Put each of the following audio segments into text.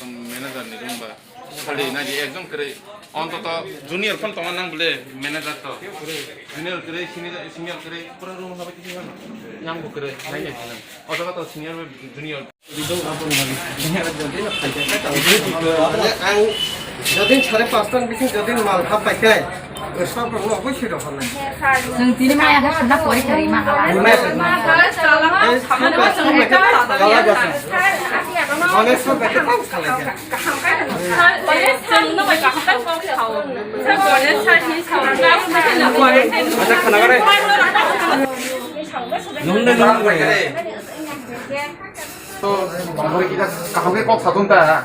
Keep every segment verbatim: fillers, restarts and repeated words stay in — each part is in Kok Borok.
Manager ni room ba. Khali na di ekjon kwrwi. Ontoto junior phone tongma nang bole manager to. Junior kwrwi, senior, senior kwrwi, pura room haba kisi hano. Yang bo kwrwi, nai nai nang. O jaga to senior bai junior. Ang jodin sare pasta ni bising jodin mal hap pai kai, staff rok no oboi sui rok halai. Chwng tini maya khe swnna pori kari ma hala. Maya swnna. Ei, swnna swnna khe tala gasa. Onek swnna khe tala salai khe. Acha khana gare. Nung na nung. To, bangkari kita kaham khe kok satung ta.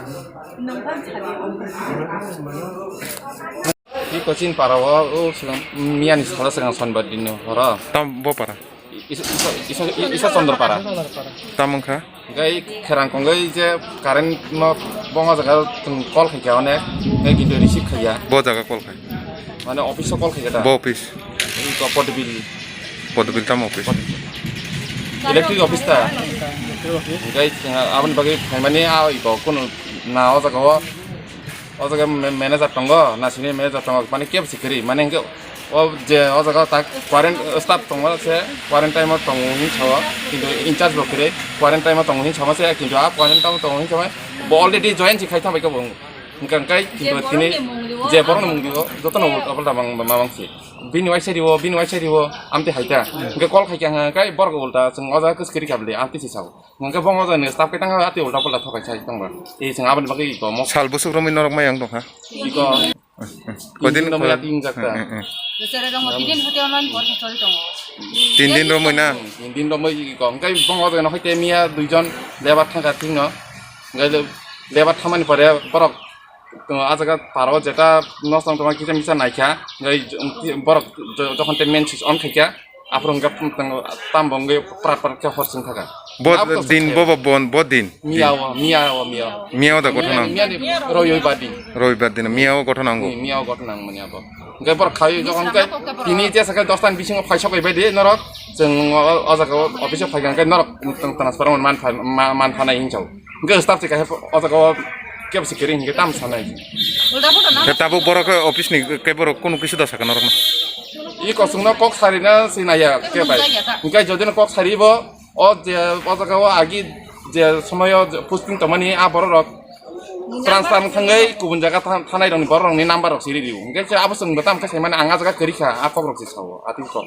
Iko chin para o, o swnam, miya ni salo swnam sonbar din no horo. Tam bo para. Isa, isa, isa, isa Chandra para. Tam wngkha. Gai kherang kongoi je current no bongo jaga tong call khai kya one, gai kintu receive khaya. Bo jaga call khai. Mane office o call khai ta. Bo office. Iko Podbil. Podbil tam office. Electric office ta. Gai aboni bagwi phaimani a iko kono na o jaga o. O jaga ma-, manager tongo, na senior manager tongo, mane kebo se kwrwi, mane hwnkhe o je o jaga tak quarant-, staff tongo se quarantine o tongo hinwi sao, kintu in charge bo kwrwi quarantine o tongo hinwi sao se, kintu a quarantine o tongo hinwi sao bo already join se khai tongbaikha bo, hwnkhe hwnkhe kintu tini je borokni mung dio jotono ulta palta mang, ma mang se, bini uaisa rio, bini uaisa rio, amtwi hai ta, hwnkhe call khai kha hwnkhe borok ulta chwng o jaga kwchwk kwrwi kha bwle, amtwi se sao. Hwnkhe bo moja ni staff khe tang ati ulta pulta thokai sai tong ba. Tei chwng aboni bagwi iko mo. Sal bwswk romwi norok mai ang tong kha. Iko. Kodin tin romwi ati ingjak ta. Hmm, hmm. Bwswk romwi tin hotel man bor hotel tongo. Tin din romwi na? Hmm, tin din romwi iko. Hwnkhe bo moja no hoite miya duijon lebar thangkha thik no. Hwnkhe lebar thamani pore borok ah jaga paro jeta nosto tongma kisa misa naikha, hwnkhe borok jo-, jokhon te main switch on khaikha, aphuru hwnkhe tam bo wngwi prat prat khe hor chwng thaka. Bo din bo bo bon bo din. Miya o, miya o, miya o. Miya o da gotho nang. Miya ni royoibar din. Royoibar din miya o gotho nango. Miya o gotho nang mani abo. Hwnkhe borok khai jokhon khe tini jesa khe dosta ni bisingo phai sok bai di norok, chwng o, o jaga o office o phai kha hwnkhe norok transfer man pha-, ma-, man phanai hinwi sao. Hwnkhe staff se kaisa o jaga o kebo se kwrwi hwnkhe tamo sanai. Ulta pulta na. Khe tabuk borok khe office ni khe borok kunu kisa da sakha norok no. I kosong no kok sari na sinaya khe bai. Hwnkhe jodi no kok sari bo o je o jaga o agi je somoy o posting tongmani a borok rok transfer thangwi kubun jaga tha-, thanai rok ni borok rok ni number rok siri rio. Hwnkhe se abo chwng bo tamo khe sai mani ang a jaga kwrwi kha a kok rok se sao ati kok.